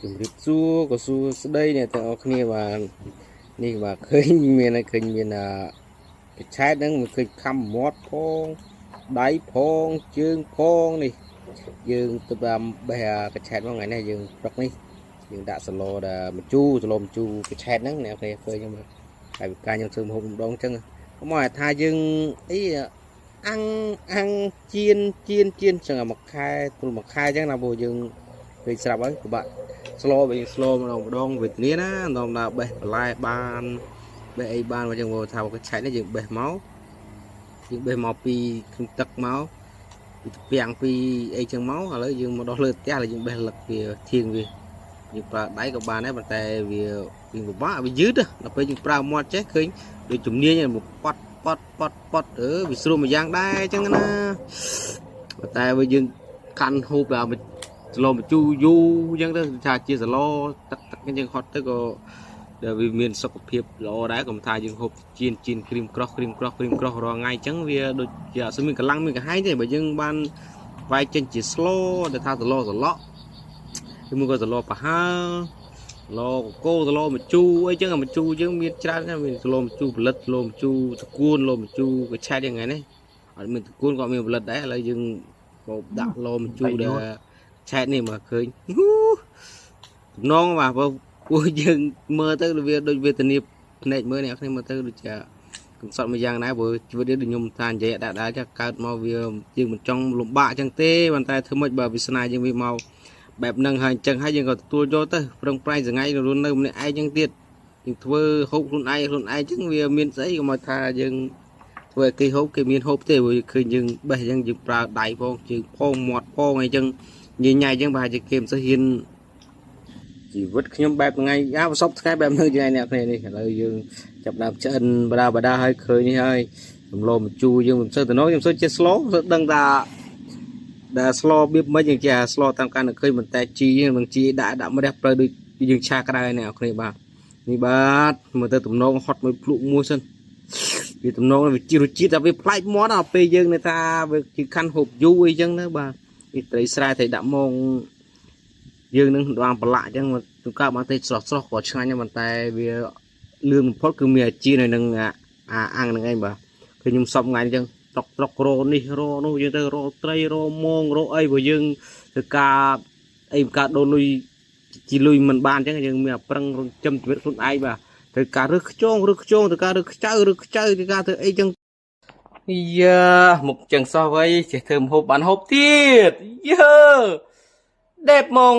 ជំរាបសួរក៏សួស្តីអ្នកទាំងអស់គ្នាបាទនេះបាទឃើញមានហើយឃើញមានអាកញ្ឆែតហ្នឹងមិនឃើញខំមាត់ផងដៃផងជើងផងនេះយើងទៅតាមបេះអាកញ្ឆែតមកថ្ងៃនេះយើងព្រឹកនេះយើងដាក់សឡដល់ម្ជូរសឡម្ជូរកញ្ឆែតហ្នឹងអ្នកគ្នាឃើញខ្ញុំហើយវិការខ្ញុំធ្វើម្ហូបម្ដងអញ្ចឹងកុំឲ្យថាយើងអីអាំងអាំងជៀនជៀនជៀនចឹងអាមួយខែទល់មួយខែអញ្ចឹងណាព្រោះយើងឃើញស្រាប់ហើយពិបាក ស្លវិញស្លម្ដងម្ដងវេទនាណាម្ដងដល់បេះបន្លែបានបេះអីបានមកចឹងថាកឆែកនេះយើងបេះមកយើងបេះមកពីក្នុងទឹកមកពីពាំងពីអីចឹងមកឥឡូវយើងមកដល់លើផ្ទះឥឡូវយើងបេះលឹកវាធៀងវាយើងប្រើដៃក៏បានដែរប៉ុន្តែវាវាពិបាកវាយឺតដល់ពេលយើងប្រើមាត់ចេះឃើញដូចជំនាញមកប៉ត់ប៉ត់ប៉ត់ប៉ត់អឺវាស្រួលមួយយ៉ាងដែរចឹងណាប៉ុន្តែបើយើងកាន់ហូបដល់ សឡម្ជូរយូរអញ្ចឹងទៅថាជាសឡទឹកទឹកអញ្ចឹងហត់ទៅក៏ដែលវាមានសុខភាពល្អដែរកុំថាយើងហូបជៀនជៀនក្រីមក្រោះក្រីមក្រោះក្រីមក្រោះរាល់ថ្ងៃអញ្ចឹងវាដូចជាអត់សូវមានកម្លាំងមានកំហែងទេបើយើងបានវាយចេញជាស្លដែលថាសឡសឡក់ឬមួយក៏សឡប្រហើសឡកកូសឡម្ជូរអីចឹងអាម្ជូរយើងមានច្រើនណាស់មានសឡម្ជូរផលិតសឡម្ជូរតកួនសឡម្ជូរកឆែតយ៉ាងហ្នឹងអត់មានតកួនក៏អត់មានផលិតដែរឥឡូវយើងបោកដាក់ឡម្ជូរដែល ឆែតនេះមកឃើញទំនងបាទព្រោះពួកយើងមើលទៅវាដូចវេទនាភ្នែកមើលអ្នកគ្នាមើលទៅដូចជាកំសត់មួយយ៉ាងដែរព្រោះជីវិតនេះដូចខ្ញុំថានិយាយដាក់ដែរចាកើតមកវាយើងមិនចង់លំបាកចឹងទេប៉ុន្តែធ្វើម៉េចបើវាសនាយើងវាមកបែបហ្នឹងហើយអញ្ចឹងហើយយើងក៏ទទួលយកទៅប្រឹងប្រែងសងៃរស់នៅម្នាក់ឯងចឹងទៀតយើងធ្វើហូបខ្លួនឯងខ្លួនឯងចឹងវាមានស្អីក៏មកថាយើងធ្វើឲ្យគេហូបគេមានហូបទេព្រោះឃើញយើងបេះចឹងយើងប្រើដៃផងជើងផងមាត់ផងអីចឹង ញញ៉ៃចឹងប្រហែលជាគេមិនសូវហ៊ានជីវិតខ្ញុំបែបថ្ងៃអាប្រសពថ្ងៃបែបនេះថ្ងៃអ្នកគ្នានេះឥឡូវយើងចាប់ដើមឆ្អិនបដាបដាឲ្យឃើញនេះហើយសំឡូមជូរយើងមិនសូវតំណខ្ញុំសូវចេះស្លសូវដឹងថាដែលស្លបៀបមិនយ៉ាងចេះស្លតាមការនឹកឃើញមិនតែជីនឹងជីដាក់ដាក់ម្រះព្រៅដូចយើងឆាក្តៅអ្នកគ្នាបាទនេះបាទមើលទៅតំណងហត់មួយភ្លុកមួយសិនវាតំណងវាជីរសជាតិតែវាប្លែកមាត់ដល់ពេលយើងនៅថាវាជាខាន់ហូបយូរអីចឹងណាបាទនេះត្រីស្រែត្រីដាក់មងយើងនឹងដងប្រឡាក់អញ្ចឹងជួនកាលបានទេស្រស់ស្រស់ក៏ឆ្ងាញ់ដែរប៉ុន្តែវាលឿនបំផុតគឺមានអាជីនៅនឹងអាអាំងហ្នឹងឯងបាទគឺខ្ញុំសពថ្ងៃអញ្ចឹងត្រុកត្រុករនេះរនោះយើងទៅរត្រីរមងរអីព្រោះយើងធ្វើការអីការដូរលុយជីលុយមិនបានអញ្ចឹងយើងមានអាប្រឹងចិញ្ចឹមជីវិតខ្លួនឯងបាទត្រូវការរើសខ្យងរើសខ្យងត្រូវការរើសខ្ចៅរើសខ្ចៅត្រូវការធ្វើអីចឹង យ៉ាមុខចឹងសោះវៃចេះធ្វើម្ហូបបានហូបទៀតយើដេបហ្មង